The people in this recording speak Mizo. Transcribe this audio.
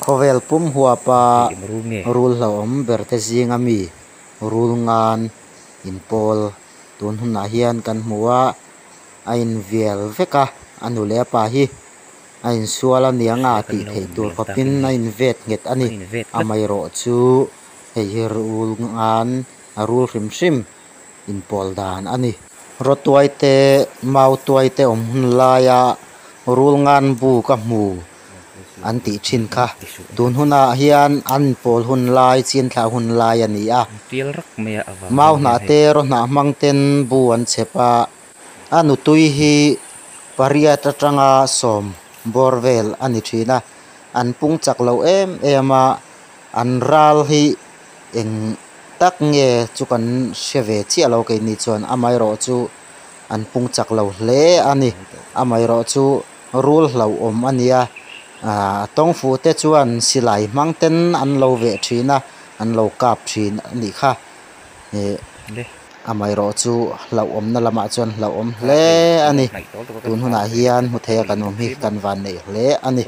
Khawvel pum huapa rul hlauhawm ber te zinga mi rul ngan inpawl tun hunah hian kan hmu a a invial vek a a nu leh a pa hi a insual a niang a tih theih tur khawpin a invet nghet a ni amaherawhchu hei hi rul ngan a rul hrim hrim inpawl dan a ni. Rawtuai te mautuai te awm hun laia rul ngan bu ka hmu an tih thin kha tun hunah hian an inpawl hun lai chin thlah hun lai a ni a mau hnah te raw hnah hmang ten bu an chhep a a nutui hi pariat atanga sawm bawr vel a ni thin a an pung chak lo em em a an ral hi eng tak nge chu kan hre ve chiah lo keini chuan amaherawhchu an pung chak lo hle a ni amaherawhchu rul hlauhawm a ni a ahh tawng fuh te chuan silai hmang ten an lo veh thin a an lo kap thin a nih kha ihh amaherawhchu hlauhawmna lamah chuan hlauhawm hle a ni tun hunah hian hmu thei a kan awm hi kan van neih hle a ni.